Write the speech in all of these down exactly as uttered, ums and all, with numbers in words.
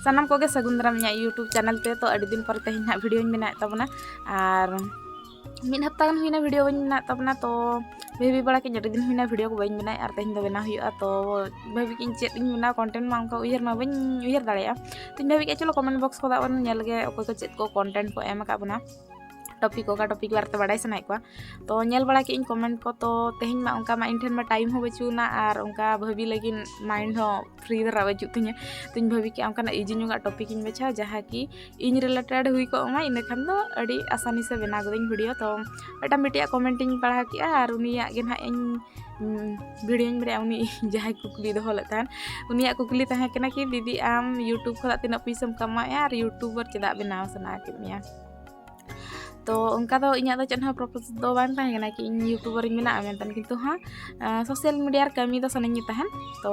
ᱥᱟᱱᱟᱢ ᱠᱚᱜᱮ ᱥᱟᱹᱜᱩᱱ ᱫᱟᱨᱟᱢ ᱤᱧᱟᱹᱜ YouTube ᱪᱮᱱᱮᱞ ᱛᱮ᱾ ᱛᱚ ᱟᱹᱰᱤ ᱫᱤᱱ ᱯᱚᱨᱮ ᱛᱮᱦᱮᱧ ᱱᱟᱦᱟᱜ ᱵᱷᱤᱰᱤᱭᱳᱧ ᱵᱮᱱᱟᱣᱮᱫ ᱛᱟᱵᱚᱱᱟ, ᱟᱨ ᱢᱤᱫ ᱦᱟᱯᱛᱟ ᱜᱟᱱ ᱦᱩᱭᱱᱟ ᱵᱷᱤᱰᱤᱭᱳ ᱵᱟᱹᱧ ᱵᱮᱱᱟᱣᱮᱫ ᱛᱟᱵᱚᱱᱟ᱾ ᱛᱚ ᱵᱷᱟᱹᱵᱤ ᱵᱟᱲᱟ ᱠᱮᱫ ᱟᱹᱰᱤ ᱫᱤᱱ ᱦᱩᱭᱱᱟ ᱵᱷᱤᱰᱤᱭᱳ ᱠᱚ ᱵᱟᱹᱧ ᱵᱮᱱᱟᱣᱮᱫ, ᱟᱨ ᱛᱮᱦᱮᱧ ᱫᱚ ᱵᱮᱱᱟᱣ ᱦᱩᱭᱩᱜᱼᱟ᱾ ᱛᱚ ᱵᱷᱟᱹᱵᱤ ᱠᱮᱫ ᱟᱹᱧ ᱪᱮᱫ ᱤᱧ ᱵᱮᱱᱟᱣᱟ, ᱠᱚᱱᱴᱮᱱᱴ ᱢᱟ ᱚᱱᱠᱟ ᱩᱭᱦᱟᱹᱨ ᱢᱟ ᱵᱟᱹᱧ ᱩᱭᱦᱟᱹᱨ ᱫᱟᱲᱮᱭᱟᱜᱼᱟ᱾ ᱛᱚᱧ ᱵᱷᱟᱹᱵᱤ ᱠᱮᱫᱼᱟ ᱪᱚᱞᱚ ᱠᱚᱢᱮᱱᱴ ᱵᱚᱠᱥ ᱠᱷᱚᱱᱟᱜ ᱵᱚᱱ ᱧᱮᱞ ᱜᱮ ᱚᱠᱚᱭ ᱠᱚ ᱪᱮᱫ ᱠᱚ ᱠᱚᱱᱴᱮᱱᱴ ᱠᱚ ᱮᱢ ᱟᱠᱟᱫ ᱵᱚᱱᱟ, ᱴᱚᱯᱤᱠ ᱠᱚ, ᱚᱠᱟ ᱴᱚᱯᱤᱠ ᱵᱟᱨᱮᱛᱮ ᱵᱟᱲᱟᱭ ᱥᱟᱱᱟᱭᱮᱫ ᱠᱚᱣᱟ᱾ ᱛᱚ ᱧᱮᱞ ᱵᱟᱲᱟ ᱠᱮᱫ ᱟᱹᱧ ᱠᱚᱢᱮᱱᱴ ᱠᱚ, ᱛᱚ ᱛᱮᱦᱮᱧ ᱢᱟ ᱚᱱᱠᱟ ᱢᱟ ᱤᱧ ᱴᱷᱮᱱ ᱢᱟ ᱴᱟᱭᱤᱢ ᱦᱚᱸ ᱵᱟᱹᱪᱩᱜ ᱟᱱᱟ, ᱟᱨ ᱚᱱᱠᱟ ᱵᱷᱟᱹᱵᱤ ᱞᱟᱹᱜᱤᱫ ᱢᱟᱭᱤᱱᱰ ᱦᱚᱸ ᱯᱷᱨᱤ ᱫᱷᱟᱨᱟ ᱵᱟᱹᱪᱩᱜ ᱛᱤᱧᱟᱹ᱾ ᱛᱚᱧ ᱵᱷᱟᱹᱵᱤ ᱠᱮᱫᱼᱟ ᱚᱱᱠᱟᱱᱟᱜ ᱤᱡᱤ ᱧᱚᱜᱟᱜ ᱴᱚᱯᱤᱠ ᱤᱧ ᱵᱟᱪᱷᱟᱣᱟ, ᱡᱟᱦᱟᱸ ᱠᱤ ᱤᱧ ᱨᱤᱞᱮᱴᱮᱰ ᱦᱩᱭ ᱠᱚᱜ ᱢᱟ, ᱤᱱᱟᱹ ᱠᱷᱟᱱ ᱫᱚ ᱟᱹᱰᱤ ᱟᱥᱟᱱᱤ ᱥᱮ ᱵᱮᱱᱟᱣ ᱜᱚᱫᱟᱹᱧ ᱵᱷᱤᱰᱤᱭᱳ᱾ ᱛᱚ ᱢᱤᱫᱴᱟᱝ ᱵᱤᱴᱤᱭᱟᱜ ᱠᱚᱢᱮᱱᱴ ᱤᱧ ᱯᱟᱲᱦᱟᱣ ᱠᱮᱫᱼᱟ, ᱟᱨ ᱩᱱᱤᱭᱟᱜ ᱜᱮ ᱱᱟᱦᱟᱜ ᱤᱧ ᱵᱷᱤᱰᱤᱭᱳᱧ ᱵᱮᱱᱟᱣᱟ᱾ ᱩᱱᱤ ᱡᱟᱦᱟᱸᱭ ᱠᱩᱠᱞᱤ ᱫᱚᱦᱚ ᱞᱮᱫ ᱛᱟᱦᱮᱸᱫ, ᱩᱱᱤᱭᱟᱜ ᱠᱩᱠᱞᱤ ᱛᱟᱦᱮᱸ ᱠᱟᱱᱟ ᱠᱤ, "ᱫᱤᱫᱤ, ᱟᱢ YouTube ᱠᱷᱚᱱᱟᱜ ᱛᱤᱱᱟᱹᱜ ᱯᱩᱭᱥᱟᱹᱢ ᱠᱟᱢᱟᱣᱮᱫᱼᱟ ᱟᱨ YouTuber ᱪᱮᱫᱟᱜ ᱵᱮᱱᱟᱣ ᱥᱟᱱᱟ ᱠᱮᱫ ᱢᱮᱭᱟ?" ᱛᱚ ᱚᱱᱠᱟ ᱫᱚ ᱤᱧᱟᱹᱜ ᱫᱚ ᱪᱮᱫ ᱦᱚᱸ ᱯᱨᱚᱯᱳᱡᱽ ᱫᱚ ᱵᱟᱝ ᱛᱟᱦᱮᱸ ᱠᱟᱱᱟ ᱠᱤ ᱤᱧ YouTuber ᱤᱧ ᱵᱮᱱᱟᱜᱼᱟ ᱢᱮᱱᱛᱮ, ᱠᱤᱱᱛᱩ ᱦᱟᱸ, ᱥᱳᱥᱟᱞ ᱢᱤᱰᱤᱭᱟ ᱨᱮ ᱠᱟᱹᱢᱤ ᱫᱚ ᱥᱟᱱᱟᱧ ᱜᱮ ᱛᱟᱦᱮᱸᱫ᱾ ᱛᱚ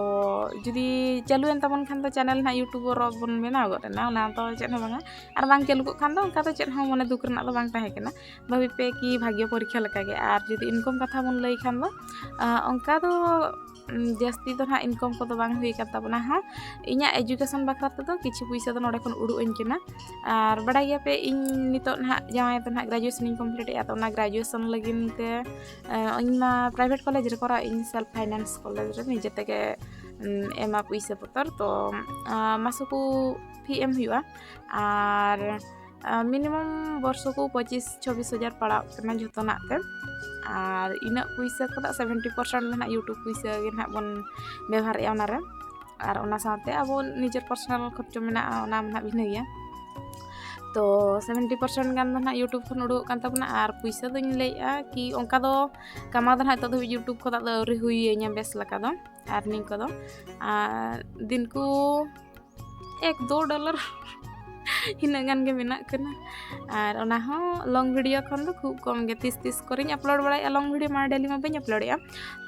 ᱡᱩᱫᱤ ᱪᱟᱹᱞᱩᱭᱮᱱ ᱛᱟᱵᱚᱱ ᱠᱷᱟᱱ ᱫᱚ ᱪᱮᱱᱮᱞ ᱱᱟᱦᱟᱜ YouTuber ᱵᱚᱱ ᱵᱮᱱᱟᱣ ᱜᱚᱫ ᱮᱱᱟ, ᱚᱱᱟ ᱫᱚ ᱪᱮᱫ ᱦᱚᱸ ᱵᱟᱝᱟ᱾ ᱟᱨ ᱵᱟᱝ ᱪᱟᱹᱞᱩ ᱠᱚᱜ ᱠᱷᱟᱱ ᱫᱚ ᱚᱱᱠᱟ ᱫᱚ ᱪᱮᱫ ᱦᱚᱸ ᱢᱚᱱᱮ ᱫᱩᱠ ᱨᱮᱱᱟᱜ ᱫᱚ ᱵᱟᱝ ᱛᱟᱦᱮᱸ ᱠᱟᱱᱟ, ᱵᱷᱟᱹᱵᱤ ᱯᱮ ᱠᱤ ᱵᱷᱟᱜᱽᱭᱚ ᱯᱚᱨᱤᱠᱠᱷᱟ ᱞᱮᱠᱟᱜᱮ᱾ ᱟᱨ ᱡᱩᱫᱤ ᱤᱱᱠᱚᱢ ᱠᱟᱛᱷᱟ ᱵᱚᱱ ᱞᱟᱹᱭ ᱠᱷᱟᱱ ᱫᱚ, ᱟᱸ, ᱚᱱᱠᱟ ᱫᱚ, ᱩᱸ, ᱡᱟᱹᱥᱛᱤ ᱫᱚ ᱱᱟᱦᱟᱜ ᱤᱱᱠᱚᱢ ᱠᱚᱫᱚ ᱵᱟᱝ ᱦᱩᱭ ᱟᱠᱟᱱ ᱛᱟᱵᱚᱱᱟ᱾ ᱦᱚᱸ, ᱤᱧᱟᱹᱜ ᱮᱡᱩᱠᱮᱥᱚᱱ ᱵᱟᱠᱷᱨᱟ ᱛᱮᱫᱚ ᱠᱤᱪᱷᱩ ᱯᱩᱭᱥᱟᱹ ᱫᱚ ᱱᱚᱰᱮ ᱠᱷᱚᱱ ᱩᱰᱩᱠ ᱟᱹᱧ ᱠᱟᱱᱟ᱾ ᱟᱨ ᱵᱟᱲᱟᱭ ᱜᱮᱭᱟᱯᱮ, ᱤᱧ ᱱᱤᱛᱚᱜ ᱱᱟᱦᱟᱜ ᱡᱟᱶᱟᱭ ᱫᱚ ᱱᱟᱦᱟᱜ ᱜᱨᱮᱡᱩᱭᱮᱥᱚᱱ ᱤᱧ ᱠᱚᱢᱯᱞᱤᱴ ᱮᱫᱼᱟ᱾ ᱛᱚ ᱚᱱᱟ ᱜᱨᱮᱡᱩᱭᱮᱥᱚᱱ ᱞᱟᱹᱜᱤᱫ ᱛᱮ, ᱟᱸ, ᱤᱧ ᱢᱟ ᱯᱨᱟᱭᱵᱷᱮᱴ ᱠᱚᱞᱮᱡᱽ ᱨᱮ ᱠᱚᱨᱟᱣ ᱤᱧ, ᱥᱮᱞᱯ ᱯᱷᱟᱭᱱᱟᱱᱥ ᱠᱚᱞᱮᱡᱽ ᱨᱮ ᱱᱤᱡᱮ ᱛᱮᱜᱮ, ᱩᱸ, ᱮᱢᱟ ᱯᱩᱭᱥᱟᱹ ᱵᱚᱛᱚᱨ᱾ ᱛᱚ, ᱟᱸ, ᱢᱟᱥᱚᱠ ᱯᱷᱤ ᱮᱢ ᱦᱩᱭᱩᱜᱼᱟ, ᱟᱨ, ᱟᱸ, ᱢᱤᱱᱤᱢᱟᱢ ᱵᱚᱨᱥᱚ ᱠᱚ ᱯᱚᱸᱪᱤᱥ ᱪᱷᱚᱵᱵᱤᱥ ᱦᱟᱡᱟᱨ ᱯᱟᱲᱟᱜ ᱠᱟᱱᱟ ᱡᱷᱚᱛᱚᱱᱟᱜ ᱛᱮ᱾ ᱟᱨ ᱤᱱᱟᱹᱜ ᱯᱩᱭᱥᱟᱹ ᱠᱷᱚᱱᱟᱜ ᱥᱮᱵᱷᱮᱱᱴᱤ ᱯᱟᱨᱥᱮᱱᱴ ᱫᱚ ᱱᱟᱦᱟᱜ YouTube ᱯᱩᱭᱥᱟᱹ ᱜᱮ ᱱᱟᱦᱟᱜ ᱵᱚᱱ ᱵᱮᱵᱷᱟᱨᱮᱫᱼᱟ ᱚᱱᱟᱨᱮ᱾ ᱟᱨ ᱚᱱᱟ ᱥᱟᱶᱛᱮ ᱟᱵᱚ ᱱᱤᱡᱮᱨ ᱯᱟᱨᱥᱚᱱᱟᱞ ᱠᱷᱚᱨᱪᱚ ᱢᱮᱱᱟᱜᱼᱟ, ᱚᱱᱟ ᱢᱟ ᱱᱟᱦᱟᱜ ᱵᱷᱤᱱᱟᱹ ᱜᱮᱭᱟ᱾ ᱛᱚ ᱥᱮᱵᱷᱮᱱᱴᱤ ᱯᱟᱨᱥᱮᱱᱴ ᱜᱟᱱ ᱫᱚ ᱱᱟᱦᱟᱜ YouTube ᱠᱷᱚᱱ ᱩᱰᱩᱠᱚᱜ ᱠᱟᱱ ᱛᱟᱵᱚᱱᱟ᱾ ᱟᱨ ᱯᱩᱭᱥᱟᱹ ᱫᱚᱧ ᱞᱟᱹᱭᱮᱫᱼᱟ ᱠᱤ ᱚᱱᱠᱟ ᱫᱚ ᱠᱟᱢᱟᱣ ᱫᱚ ᱱᱟᱦᱟᱜ ᱱᱤᱛᱚᱜ ᱫᱷᱟᱹᱵᱤᱡ YouTube ᱠᱷᱚᱱᱟᱜ ᱫᱚ ᱟᱹᱣᱨᱤ ᱦᱩᱭᱟᱹᱧᱟ ᱵᱮᱥ ᱞᱮᱠᱟ ᱫᱚ᱾ ᱟᱨᱱᱤᱝ ᱠᱚᱫᱚ, ᱟᱨ ᱫᱤᱱ ᱠᱚ ᱮᱠ ᱫᱩ ᱰᱚᱞᱟᱨ ᱤᱱᱟᱹᱜ ᱜᱟᱱ ᱜᱮ ᱢᱮᱱᱟᱜ ᱠᱟᱱᱟ᱾ ᱟᱨ ᱚᱱᱟ ᱦᱚᱸ ᱞᱚᱝ ᱵᱷᱤᱰᱤᱭᱳ ᱠᱷᱚᱱ ᱫᱚ ᱠᱷᱩᱵ ᱠᱚᱢ ᱜᱮ, ᱛᱤᱥ ᱛᱤᱥ ᱠᱚᱨᱮᱧ ᱟᱯᱞᱳᱰ ᱵᱟᱲᱟᱭᱮᱫᱼᱟ᱾ ᱞᱚᱝ ᱵᱷᱤᱰᱤᱭᱳ ᱢᱟ ᱰᱮᱞᱤ ᱢᱟ ᱵᱟᱹᱧ ᱟᱯᱞᱳᱰᱮᱫᱼᱟ,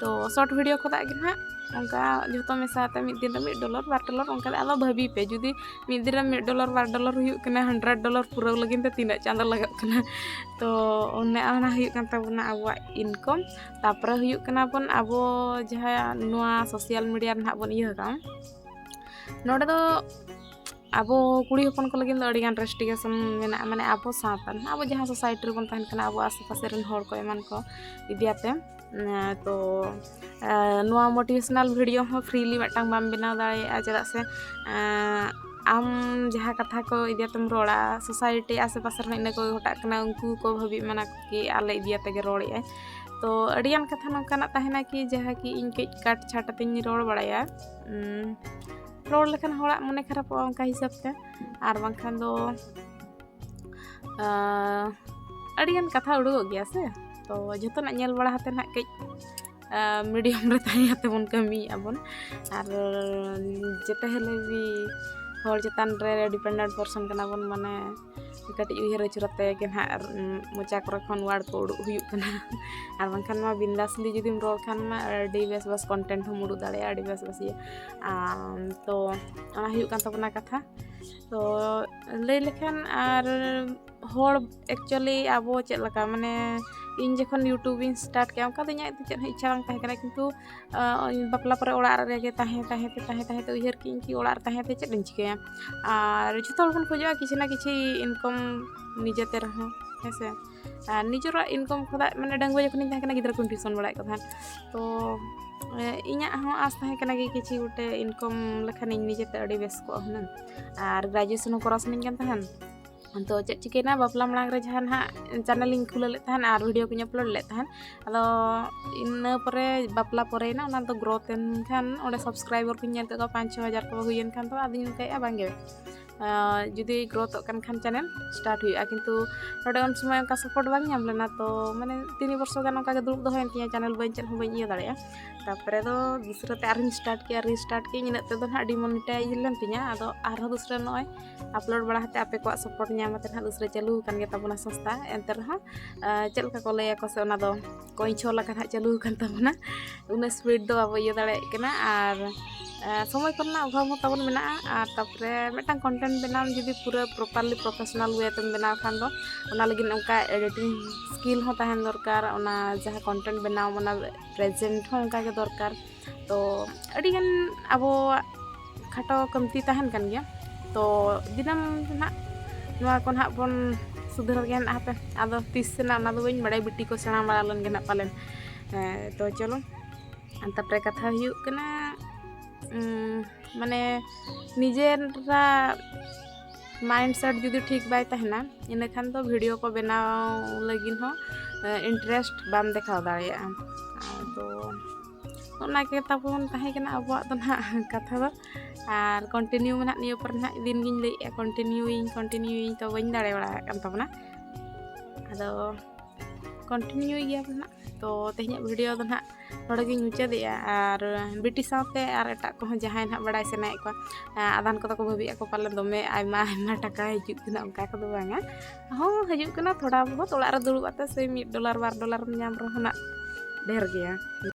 ᱛᱚ ᱥᱚᱨᱴ ᱵᱷᱤᱰᱤᱭᱳ ᱠᱷᱚᱱᱟᱜ ᱜᱮ ᱱᱟᱦᱟᱜ ᱚᱱᱠᱟ ᱡᱷᱚᱛᱚ ᱢᱮᱥᱟ ᱠᱟᱛᱮ ᱢᱤᱫ ᱫᱤᱱ ᱨᱮ ᱢᱤᱫ ᱰᱚᱞᱟᱨ ᱵᱟᱨ ᱰᱚᱞᱟᱨ ᱚᱱᱠᱟ ᱫᱚ᱾ ᱟᱫᱚ ᱵᱷᱟᱹᱵᱤ ᱯᱮ, ᱡᱩᱫᱤ ᱢᱤᱫ ᱫᱤᱱ ᱨᱮ ᱢᱤᱫ ᱰᱚᱞᱟᱨ ᱵᱟᱨ ᱰᱚᱞᱟᱨ ᱦᱩᱭᱩᱜ ᱠᱟᱱᱟ, ᱦᱟᱱᱰᱨᱮᱰ ᱰᱚᱞᱟᱨ ᱯᱩᱨᱟᱹᱣ ᱞᱟᱹᱜᱤᱫ ᱛᱮ ᱛᱤᱱᱟᱹᱜ ᱪᱟᱸᱫᱳ ᱞᱟᱜᱟᱜ ᱠᱟᱱᱟ? ᱛᱚ ᱚᱱᱮ ᱚᱱᱟ ᱦᱩᱭᱩᱜ ᱠᱟᱱ ᱛᱟᱵᱚᱱᱟ ᱟᱵᱚᱣᱟᱜ ᱤᱱᱠᱚᱢ᱾ ᱛᱟᱨᱯᱚᱨᱮ ᱦᱩᱭᱩᱜ ᱠᱟᱱᱟ ᱵᱚᱱ ᱟᱵᱚ ᱡᱟᱦᱟᱸ ᱱᱚᱣᱟ ᱥᱳᱥᱟᱞ ᱢᱤᱰᱤᱭᱟ ᱨᱮ ᱱᱟᱦᱟᱜ ᱵᱚᱱ ᱤᱭᱟᱹ ᱟᱠᱟᱫᱼᱟ, ᱱᱚᱰᱮ ᱫᱚ ᱟᱵᱚ ᱠᱩᱲᱤ ᱦᱚᱯᱚᱱ ᱠᱚ ᱞᱟᱹᱜᱤᱫ ᱫᱚ ᱟᱹᱰᱤᱜᱟᱱ ᱨᱮᱥᱴᱨᱤᱠᱮᱥᱚᱱ ᱢᱮᱱᱟᱜᱼᱟ, ᱢᱟᱱᱮ ᱟᱵᱚ ᱥᱟᱶᱛᱟ ᱨᱮᱱᱟᱜ, ᱟᱵᱚ ᱡᱟᱦᱟᱸ ᱥᱳᱥᱟᱭᱴᱤ ᱨᱮᱵᱚᱱ ᱛᱟᱦᱮᱱ ᱠᱟᱱᱟ, ᱟᱵᱚ ᱟᱥᱮ ᱯᱟᱥᱮ ᱨᱮᱱ ᱦᱚᱲ ᱠᱚ ᱮᱢᱟᱱ ᱠᱚ ᱤᱫᱤᱭᱟᱛᱮ᱾ ᱮᱸ, ᱛᱚ ᱮᱸ, ᱱᱚᱣᱟ ᱢᱳᱴᱤᱵᱷᱮᱥᱚᱱᱟᱞ ᱵᱷᱤᱰᱤᱭᱳ ᱦᱚᱸ ᱯᱷᱨᱤᱞᱤ ᱢᱤᱫᱴᱟᱝ ᱵᱟᱢ ᱵᱮᱱᱟᱣ ᱫᱟᱲᱮᱭᱟᱜᱼᱟ, ᱪᱮᱫᱟᱜ ᱥᱮ ᱮᱸ, ᱟᱢ ᱡᱟᱦᱟᱸ ᱠᱟᱛᱷᱟ ᱠᱚ ᱤᱫᱤᱭᱟᱛᱮᱢ ᱨᱚᱲᱟ, ᱥᱳᱥᱟᱭᱴᱤ ᱟᱥᱮ ᱯᱟᱥᱮ ᱨᱮᱦᱚᱸ ᱤᱱᱟᱹ ᱠᱚᱜᱮ ᱜᱷᱚᱴᱟᱜ ᱠᱟᱱᱟ, ᱩᱱᱠᱩ ᱠᱚ ᱵᱷᱟᱹᱵᱤ ᱢᱟᱱᱟ ᱠᱤ ᱟᱞᱮ ᱤᱫᱤᱭᱟᱛᱮ ᱜᱮ ᱨᱚᱲᱮᱜᱼᱟᱭ᱾ ᱛᱚ ᱟᱹᱰᱤᱜᱟᱱ ᱠᱟᱛᱷᱟ ᱱᱚᱝᱠᱟᱱᱟᱜ ᱛᱟᱦᱮᱱᱟ ᱠᱤ ᱡᱟᱦᱟᱸ ᱠᱤ ᱤᱧ ᱠᱟᱹᱡ ᱠᱟᱴ ᱪᱷᱟᱴ ᱟᱛᱮᱧ ᱨᱚᱲ ᱵᱟᱲᱟᱭᱟ᱾ ᱩᱸ, ᱨᱚᱲ ᱞᱮᱠᱷᱟᱱ ᱦᱚᱲᱟᱜ ᱢᱚᱱᱮ ᱠᱷᱟᱨᱟᱯᱚᱜᱼᱟ ᱚᱱᱠᱟ ᱦᱤᱥᱟᱹᱵ ᱛᱮ, ᱟᱨ ᱵᱟᱝᱠᱷᱟᱱ ᱫᱚ ᱟᱸ, ᱟᱹᱰᱤᱜᱟᱱ ᱠᱟᱛᱷᱟ ᱩᱰᱩᱠᱚᱜ ᱜᱮᱭᱟ ᱥᱮ, ᱛᱚ ᱡᱷᱚᱛᱚᱱᱟᱜ ᱧᱮᱞ ᱵᱟᱲᱟ ᱠᱟᱛᱮ ᱱᱟᱦᱟᱜ ᱠᱟᱹᱡ, ᱟᱸ, ᱢᱤᱰᱤᱭᱟᱢ ᱨᱮ ᱛᱟᱦᱮᱸ ᱠᱟᱛᱮ ᱵᱚᱱ ᱠᱟᱹᱢᱤᱭᱮᱫᱼᱟ ᱵᱚᱱ᱾ ᱟᱨ ᱡᱮᱛᱮ ᱦᱤᱞᱳᱜ ᱜᱮ ᱦᱚᱲ ᱪᱮᱛᱟᱱ ᱨᱮ ᱰᱤᱯᱮᱱᱰᱮᱱᱴ ᱯᱟᱨᱥᱚᱱ ᱠᱟᱱᱟ ᱵᱚᱱ, ᱢᱟᱱᱮ ᱠᱟᱹᱴᱤᱡ ᱩᱭᱦᱟᱹᱨ ᱟᱹᱪᱩᱨ ᱟᱛᱮ ᱜᱮ ᱱᱟᱦᱟᱜ, ᱩᱸ, ᱢᱚᱪᱟ ᱠᱚᱨᱮ ᱠᱷᱚᱱ ᱣᱟᱨᱰ ᱠᱚ ᱩᱰᱩᱠ ᱦᱩᱭᱩᱜ ᱠᱟᱱᱟ᱾ ᱟᱨ ᱵᱟᱝᱠᱷᱟᱱ ᱢᱟ ᱵᱤᱱᱫᱟᱥ ᱜᱮ ᱡᱩᱫᱤᱢ ᱨᱚᱲ ᱠᱷᱟᱱ ᱢᱟ ᱟᱹᱰᱤ ᱵᱮᱥ ᱵᱮᱥ ᱠᱚᱱᱴᱮᱱᱴ ᱦᱚᱸᱢ ᱩᱰᱩᱠ ᱫᱟᱲᱮᱭᱟᱜᱼᱟ, ᱟᱹᱰᱤ ᱵᱮᱥ ᱵᱮᱥ ᱤᱭᱟᱹ᱾ ᱟᱢ, ᱛᱚ ᱚᱱᱟ ᱦᱩᱭᱩᱜ ᱠᱟᱱ ᱛᱟᱵᱚᱱᱟ ᱠᱟᱛᱷᱟ᱾ ᱛᱚ ᱞᱟᱹᱭ ᱞᱮᱠᱷᱟᱱ ᱟᱨ ᱦᱚᱲ actually ᱟᱵᱚ ᱪᱮᱫ ᱞᱮᱠᱟ, ᱢᱟᱱᱮ ᱤᱧ ᱡᱚᱠᱷᱚᱱ YouTube ᱤᱧ start ᱠᱮᱫᱼᱟ, ᱚᱱᱠᱟ ᱫᱚ ᱤᱧᱟᱹᱜ ᱫᱚ ᱪᱮᱫ ᱦᱚᱸ ᱤᱪᱪᱷᱟ ᱵᱟᱝ ᱛᱟᱦᱮᱸ ᱠᱟᱱᱟ, ᱠᱤᱱᱛᱩ, ᱟᱸ, ᱵᱟᱯᱞᱟ ᱯᱚᱨᱮ ᱚᱲᱟᱜ ᱨᱮᱜᱮ ᱛᱟᱦᱮᱸ, ᱛᱟᱦᱮᱸ ᱛᱮ, ᱛᱟᱦᱮᱸ, ᱛᱟᱦᱮᱸ ᱛᱮ ᱩᱭᱦᱟᱹᱨ ᱠᱮᱫᱼᱟᱹᱧ ᱠᱤ ᱚᱲᱟᱜ ᱨᱮ ᱛᱟᱦᱮᱸ ᱛᱮ ᱪᱮᱫ ᱤᱧ ᱪᱤᱠᱟᱹᱭᱟ? ᱟᱨ ᱡᱷᱚᱛᱚ ᱦᱚᱲ ᱵᱚᱱ ᱠᱷᱚᱡᱚᱜᱼᱟ ᱠᱤᱪᱷᱩ ᱱᱟ ᱠᱤᱪᱷᱩ income ᱱᱤᱡᱮᱛᱮ ᱨᱮᱦᱚᱸ, ᱦᱮᱸ ᱥᱮ? ᱟᱨ ᱱᱤᱡᱮᱨᱟᱜ income ᱠᱷᱚᱱᱟᱜ, ᱢᱟᱱᱮ ᱰᱟᱺᱜᱩᱣᱟᱹ ᱡᱚᱠᱷᱚᱱᱤᱧ ᱛᱟᱦᱮᱸ ᱠᱟᱱᱟ, ᱜᱤᱫᱽᱨᱟᱹ ᱠᱚᱧ tuition ᱵᱟᱲᱟᱭᱮᱫ ᱠᱚ ᱛᱟᱦᱮᱸᱫ, ᱛᱚ, ᱮ, ᱤᱧᱟᱹᱜ ᱦᱚᱸ ᱟᱸᱥ ᱛᱟᱦᱮᱸ ᱠᱟᱱᱟ ᱠᱤ ᱠᱤᱪᱷᱩ ᱜᱚᱴᱮᱡ income ᱞᱮᱠᱷᱟᱱᱤᱧ ᱱᱤᱡᱮᱛᱮ ᱟᱹᱰᱤ ᱵᱮᱥ ᱠᱚᱜᱼᱟ ᱦᱩᱱᱟᱹᱝ᱾ ᱟᱨ graduation ᱦᱚᱸ ᱠᱚᱨᱟᱣ ᱥᱟᱱᱟᱧ ᱠᱟᱱ ᱛᱟᱦᱮᱸᱫ᱾ ᱛᱚ ᱪᱮᱫ ᱪᱤᱠᱟᱹᱭᱮᱱᱟ, ᱵᱟᱯᱞᱟ ᱢᱟᱲᱟᱝ ᱨᱮ ᱡᱟᱦᱟᱸ ᱱᱟᱦᱟᱜ channel ᱤᱧ ᱠᱷᱩᱞᱟᱹᱣ ᱞᱮᱫ ᱛᱟᱦᱮᱸᱫ ᱟᱨ video ᱠᱚᱧ upload ᱞᱮᱫ ᱛᱟᱦᱮᱸᱫ, ᱟᱫᱚ ᱤᱱᱟᱹ ᱯᱚᱨᱮ ᱵᱟᱯᱞᱟ ᱯᱚᱨᱮᱭᱮᱱᱟ, ᱚᱱᱟ ᱫᱚ growth ᱮᱱ ᱠᱷᱟᱱ ᱚᱸᱰᱮ subscriber ᱠᱚᱧ ᱧᱮᱞ ᱠᱮᱫ ᱠᱚᱣᱟ, ᱯᱟᱸᱪ ᱪᱷᱚ ᱦᱟᱡᱟᱨ ᱠᱚ ᱦᱩᱭᱮᱱ ᱠᱷᱟᱱ ᱫᱚ ᱟᱫᱚᱧ ᱚᱱᱠᱟᱭᱮᱫᱼᱟ ᱵᱟᱝᱜᱮ, ᱟᱸ, ᱡᱩᱫᱤ growthᱚᱜ ᱠᱟᱱ ᱠᱷᱟᱱ channel start ᱦᱩᱭᱩᱜᱼᱟ, ᱠᱤᱱᱛᱩ ᱱᱚᱰᱮ ᱩᱱ ᱥᱚᱢᱚᱭ ᱚᱱᱠᱟ support ᱵᱟᱝ ᱧᱟᱢ ᱞᱮᱱᱟ, ᱛᱚ ᱢᱟᱱᱮ ᱛᱤᱱ ᱵᱚᱨᱥᱚ ᱜᱟᱱ ᱚᱱᱠᱟ ᱜᱮ ᱫᱩᱲᱩᱵ ᱫᱚᱦᱚᱭᱮᱱ ᱛᱤᱧᱟ, channel ᱵᱟᱹᱧ, ᱪᱮᱫ ᱦᱚᱸ ᱵᱟᱹᱧ ᱤᱭᱟᱹ ᱫᱟᱲᱮᱭᱟᱜᱼᱟ᱾ ᱛᱟᱨᱯᱚᱨᱮ ᱫᱚ ᱫᱩᱥᱨᱟᱹ ᱛᱮ ᱟᱨᱦᱚᱸᱧ start ᱠᱮᱜᱼᱟ, restart ᱠᱮᱜᱼᱟᱹᱧ, ᱤᱱᱟᱹᱜ ᱛᱮᱫᱚ ᱱᱟᱦᱟᱜ demonetize ᱞᱮᱱ ᱛᱤᱧᱟ, ᱟᱫᱚ ᱟᱨᱦᱚᱸ ᱫᱩᱥᱨᱟᱹ ᱱᱚᱜᱼᱚᱭ upload ᱵᱟᱲᱟ ᱠᱟᱛᱮ ᱟᱯᱮ ᱠᱚᱣᱟᱜ support ᱧᱟᱢ ᱠᱟᱛᱮ ᱱᱟᱦᱟᱜ ᱫᱩᱥᱨᱟᱹ ᱪᱟᱹᱞᱩ ᱟᱠᱟᱱ ᱜᱮ ᱛᱟᱵᱚᱱᱟ ᱥᱚᱝᱥᱛᱷᱟ, ᱮᱱᱛᱮ ᱨᱮᱦᱚᱸ, ᱟᱸ, ᱪᱮᱫ ᱞᱮᱠᱟ ᱠᱚ ᱞᱟᱹᱭᱟᱠᱚ ᱥᱮ, ᱚᱱᱟ ᱫᱚ ᱠᱚᱧᱪᱷᱚ ᱞᱮᱠᱟ ᱱᱟᱦᱟᱜ ᱪᱟᱹᱞᱩ ᱟᱠᱟᱱ ᱛᱟᱵᱚᱱᱟ᱾ ᱩᱱᱟᱹᱜ speed ᱫᱚ ᱵᱟᱵᱚ ᱤᱭᱟᱹ ᱫᱟᱲᱮᱭᱟᱜ ᱠᱟᱱᱟ, ᱟᱨ, ᱟᱸ, ᱥᱚᱢᱚᱭ ᱠᱚᱨᱮᱱᱟᱜ ᱚᱵᱷᱟᱵᱽ ᱦᱚᱸ ᱛᱟᱵᱚᱱ ᱢᱮᱱᱟᱜᱼᱟ, ᱟᱨ ᱛᱟᱨᱯᱚᱨᱮ ᱢᱤᱫᱴᱟᱝ content ᱵᱮᱱᱟᱣ ᱡᱩᱫᱤ ᱯᱩᱨᱟᱹ properly professional way ᱛᱮᱢ ᱵᱮᱱᱟᱣ ᱠᱷᱟᱱ ᱫᱚ ᱚᱱᱟ ᱞᱟᱹᱜᱤᱫ ᱚᱱᱠᱟ editing skill ᱦᱚᱸ ᱛᱟᱦᱮᱱ ᱫᱚᱨᱠᱟᱨ, ᱚᱱᱟ ᱡᱟᱦᱟᱸ content ᱵᱮᱱᱟᱣ ᱚᱱᱟ present ᱦᱚᱸ ᱚᱱᱠᱟ ᱜᱮ ᱫᱚᱨᱠᱟᱨ᱾ ᱛᱚ ᱟᱹᱰᱤᱜᱟᱱ ᱟᱵᱚᱣᱟᱜ ᱠᱷᱟᱴᱚ ᱠᱟᱹᱢᱛᱤ ᱛᱟᱦᱮᱱ ᱠᱟᱱ ᱜᱮᱭᱟ, ᱛᱚ ᱫᱤᱱᱟᱹᱢ ᱱᱟᱦᱟᱜ ᱱᱚᱣᱟ ᱠᱚ ᱱᱟᱦᱟᱜ ᱵᱚᱱ ᱥᱩᱫᱷᱟᱹᱨ ᱜᱮᱭᱟ ᱱᱟᱦᱟᱜ ᱦᱟᱯᱮ᱾ ᱟᱫᱚ ᱛᱤᱥ ᱥᱮᱱᱟᱜ ᱚᱱᱟ ᱫᱚ ᱵᱟᱹᱧ ᱵᱟᱲᱟᱭᱟ, ᱵᱤᱴᱤ ᱠᱚ ᱥᱮᱬᱟ ᱵᱟᱲᱟ ᱞᱮᱱ ᱜᱮ ᱱᱟᱦᱟᱜ ᱯᱟᱞᱮᱱ᱾ ᱦᱮᱸ, ᱛᱚ ᱪᱚᱞᱚ, ᱛᱟᱨᱯᱚᱨᱮ ᱠᱟᱛᱷᱟ ᱦᱩᱭᱩᱜ ᱠᱟᱱᱟ, ᱩᱸ, ᱢᱟᱱᱮ ᱱᱤᱡᱮᱨᱟᱜ ᱢᱟᱭᱤᱱᱰ ᱥᱮᱴ ᱡᱩᱫᱤ ᱴᱷᱤᱠ ᱵᱟᱭ ᱛᱟᱦᱮᱱᱟ, ᱤᱱᱟᱹᱠᱷᱟᱱ ᱫᱚ ᱵᱷᱤᱰᱤᱭᱳ ᱠᱚ ᱵᱮᱱᱟᱣ ᱞᱟᱹᱜᱤᱫ ᱦᱚᱸ ᱤᱱᱴᱟᱨᱮᱥᱴ ᱵᱟᱢ ᱫᱮᱠᱷᱟᱣ ᱫᱟᱲᱮᱭᱟᱜᱼᱟ᱾ ᱟᱫᱚ ᱚᱱᱟ ᱜᱮ ᱛᱟᱵᱚᱱ ᱛᱟᱦᱮᱸ ᱠᱟᱱᱟ ᱟᱵᱚᱣᱟᱜ ᱫᱚ ᱱᱟᱦᱟᱜ ᱠᱟᱛᱷᱟ ᱫᱚ᱾ ᱟᱨ ᱠᱚᱱᱴᱤᱱᱤᱭᱩ ᱢᱟ ᱱᱟᱦᱟᱜ ᱱᱤᱭᱟᱹ ᱯᱚᱨᱮ ᱱᱟᱦᱟᱜ ᱫᱤᱱ ᱜᱤᱧ ᱞᱟᱹᱭᱮᱫᱼᱟ, ᱠᱚᱱᱴᱤᱱᱤᱭᱩᱭᱤᱧ ᱠᱚᱱᱴᱤᱱᱤᱭᱩᱭᱤᱧ ᱛᱚ ᱵᱟᱹᱧ ᱫᱟᱲᱮ ᱵᱟᱲᱟ ᱟᱠᱟᱫ ᱛᱟᱵᱚᱱᱟ᱾ ᱟᱫᱚ ᱠᱚᱱᱴᱤᱱᱤᱭᱩᱭ ᱜᱮᱭᱟ ᱵᱚᱱ ᱱᱟᱦᱟᱜ᱾ ᱛᱚ ᱛᱮᱦᱮᱧᱟᱜ ᱵᱷᱤᱰᱤᱭᱳ ᱫᱚ ᱱᱟᱦᱟᱜ ᱱᱚᱰᱮ ᱜᱤᱧ ᱢᱩᱪᱟᱹᱫᱮᱜᱼᱟ᱾ ᱟᱨ ᱵᱤᱴᱤ ᱥᱟᱶᱛᱮ ᱟᱨ ᱮᱴᱟᱜ ᱠᱚᱦᱚᱸ ᱡᱟᱦᱟᱸᱭ ᱱᱟᱦᱟᱜ ᱵᱟᱲᱟᱭ ᱥᱟᱱᱟᱭᱮᱫ ᱠᱚᱣᱟ, ᱟᱫᱷᱟᱱ ᱠᱚᱫᱚ ᱠᱚ ᱵᱷᱟᱹᱵᱤᱭᱮᱫᱼᱟ ᱠᱚ ᱯᱟᱞᱮᱱ ᱫᱚᱢᱮ ᱟᱭᱢᱟ ᱟᱭᱢᱟ ᱴᱟᱠᱟ ᱦᱤᱡᱩᱜ ᱠᱟᱱᱟ, ᱚᱱᱠᱟ ᱠᱚᱫᱚ ᱵᱟᱝᱟ᱾ ᱦᱚᱸ ᱦᱤᱡᱩᱜ ᱠᱟᱱᱟ, ᱛᱷᱚᱲᱟ ᱵᱚᱦᱩᱛ ᱚᱲᱟᱜ ᱨᱮ ᱫᱩᱲᱩᱵ ᱠᱟᱛᱮ ᱥᱮ ᱢᱤᱫ ᱰᱚᱞᱟᱨ ᱵᱟᱨ ᱰᱚᱞᱟᱨᱮᱢ ᱧᱟᱢ ᱨᱮᱦᱚᱸ ᱱᱟᱜ ᱰᱷᱮᱨ ᱜᱮᱭᱟ᱾